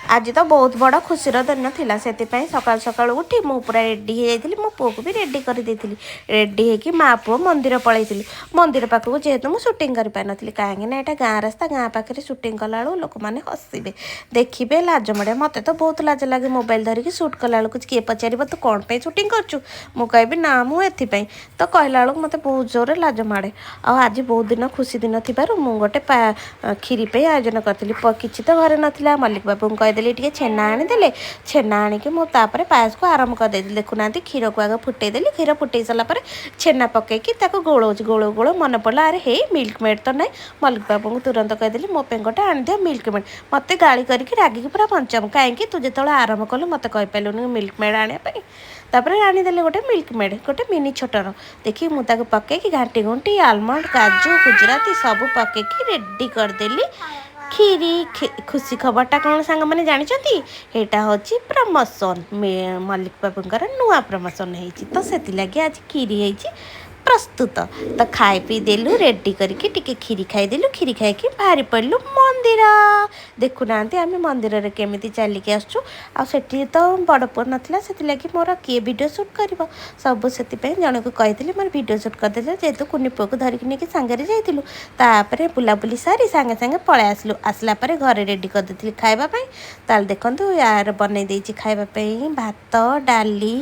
ଆଜି ତ ବହୁତ ବଡ଼ ଖୁସିର ଦିନ ଥିଲା, ସେଥିପାଇଁ ସକାଳୁ ସକାଳୁ ଉଠି ମୁଁ ପୁରା ରେଡ଼ି ହେଇଯାଇଥିଲି। ମୋ ପୁଅକୁ ବି ରେଡ଼ି କରିଦେଇଥିଲି। ରେଡ଼ି ହେଇକି ମା ପୁଅ ମନ୍ଦିର ପଳେଇଥିଲୁ। ମନ୍ଦିର ପାଖକୁ ଯେହେତୁ ମୁଁ ସୁଟିଂ କରିପାରିନଥିଲି, କାହିଁକି ନା ଏଇଟା ଗାଁ ରାସ୍ତା। ଗାଁ ପାଖରେ ସୁଟିଂ କଲାବେଳକୁ ଲୋକମାନେ ହସିବେ, ଦେଖିବେ, ଲାଜ ମାଡ଼ିବ। ମୋତେ ତ ବହୁତ ଲାଜ ଲାଗେ ମୋବାଇଲ ଧରିକି ସୁଟ୍ କଲାବେଳକୁ। କିଏ ପଚାରିବ, "ତୁ କ'ଣ ପାଇଁ ସୁଟିଂ କରୁଛୁ?" ମୁଁ କହିବି, "ନା, ମୁଁ ଏଥିପାଇଁ।" ତ କହିଲା ବେଳକୁ ମୋତେ ବହୁତ ଜୋରରେ ଲାଜ ମାଡ଼େ। ଆଉ ଆଜି ବହୁତ ଦିନ ଖୁସି ଦିନ ଥିବାରୁ ମୁଁ ଗୋଟେ କ୍ଷୀରି ପାଇଁ ଆୟୋଜନ କରିଥିଲି। କିଛି ତ ଘରେ ନଥିଲା। ମଲ୍ଲିକ ବାବୁଙ୍କୁ କହିଦେଲି, ଟିକେ ଛେନା ଆଣିଦେଲେ। ଛେନା ଆଣିକି ମୁଁ ତାପରେ ପାୟସକୁ ଆରମ୍ଭ କରିଦେଇଥିଲି। ଦେଖୁନାହାନ୍ତି, କ୍ଷୀରକୁ ଆଗ ଫୁଟେଇ ଦେଲି। କ୍ଷୀର ଫୁଟେଇ ସାରିଲା ପରେ ଛେନା ପକେଇକି ତାକୁ ଗୋଳଉଛି। ଗୋଳଉ ଗୋଳଉ ମନେ ପଡ଼ିଲା, ଆରେ ହେଇ, ମିଲ୍କ ମେଡ଼୍ ତ ନାହିଁ। ମଲ୍ଲିକ ବାବୁଙ୍କୁ ତୁରନ୍ତ କହିଦେଲି, ମୋ ପାଇଁ ଗୋଟେ ଆଣିଦିଅ ମିଲ୍କ ମେଡ଼୍। ମୋତେ ଗାଳି କରିକି ରାଗିକି ପୁରା ପଞ୍ଚମ, "କାହିଁକି ତୁ ଯେତେବେଳେ ଆରମ୍ଭ କଲୁ, ମୋତେ କହିପାରିଲୁନି ମିଲ୍କ ମେଡ଼୍ ଆଣିବା ପାଇଁ?" ତାପରେ ଆଣିଦେଲେ ଗୋଟେ ମିଲ୍କ ମେଡ଼୍, ଗୋଟେ ମିନି ଛୋଟର। ଦେଖି ମୁଁ ତାକୁ ପକେଇକି ଘାଣ୍ଟି ଘୁଣ୍ଟି ଆଲମଣ୍ଡ, କାଜୁ, ଗୁଜୁରାତି ସବୁ ପକେଇକି ରେଡ଼ି କରିଦେଲି କ୍ଷୀରି। ଖୁସି ଖବରଟା କ'ଣ ସାଙ୍ଗମାନେ ଜାଣିଛନ୍ତି? ଏଇଟା ହେଉଛି ପ୍ରମୋସନ୍। ମଲ୍ଲିକ ବାବୁଙ୍କର ନୂଆ ପ୍ରମୋସନ୍ ହେଇଛି, ତ ସେଥିଲାଗି ଆଜି କ୍ଷୀରି ହେଇଛି ପ୍ରସ୍ତୁତ। ତ ଖାଇ ପିଇ ଦେଲୁ, ରେଡ଼ି କରିକି ଟିକେ କ୍ଷୀରି ଖାଇଦେଲୁ। କ୍ଷୀରି ଖାଇକି ବାହାରି ପଡ଼ିଲୁ ମନ୍ଦିର। ଦେଖୁନାହାନ୍ତି, ଆମେ ମନ୍ଦିରରେ କେମିତି ଚାଲିକି ଆସୁଛୁ। ଆଉ ସେଠି ତ ବଡ଼ ପୁଅ ନଥିଲା, ସେଥିଲାଗି ମୋର କିଏ ଭିଡ଼ିଓ ସୁଟ୍ କରିବ ସବୁ? ସେଥିପାଇଁ ଜଣକୁ କହିଥିଲି, ମୋର ଭିଡ଼ିଓ ସୁଟ୍ କରିଦେଲେ, ଯେହେତୁ କୁନି ପୁଅକୁ ଧରିକି ନେଇକି ସାଙ୍ଗରେ ଯାଇଥିଲୁ। ତାପରେ ବୁଲାବୁଲି ସାରି ସାଙ୍ଗେ ସାଙ୍ଗେ ପଳେଇ ଆସିଲୁ। ଆସିଲା ପରେ ଘରେ ରେଡ଼ି କରିଦେଇଥିଲି ଖାଇବା ପାଇଁ। ତାହେଲେ ଦେଖନ୍ତୁ, ୟାର ବନେଇ ଦେଇଛି ଖାଇବା ପାଇଁ ଭାତ, ଡାଲି,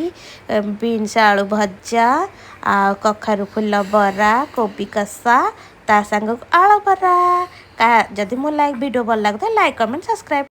ବିନ୍ସ ଆଳୁ ଭଜା ଆଉ କଖାରୁ ଫୁଲ ବରା, କୋବି କଷା, ତା ସାଙ୍ଗକୁ ଆଳୁ ବରା। ଯଦି ମୋ ଲାଇକ୍ ଭିଡ଼ିଓ ଭଲ ଲାଗୁଥାଏ, ଲାଇକ୍, କମେଣ୍ଟ, ସବସ୍କ୍ରାଇବ୍।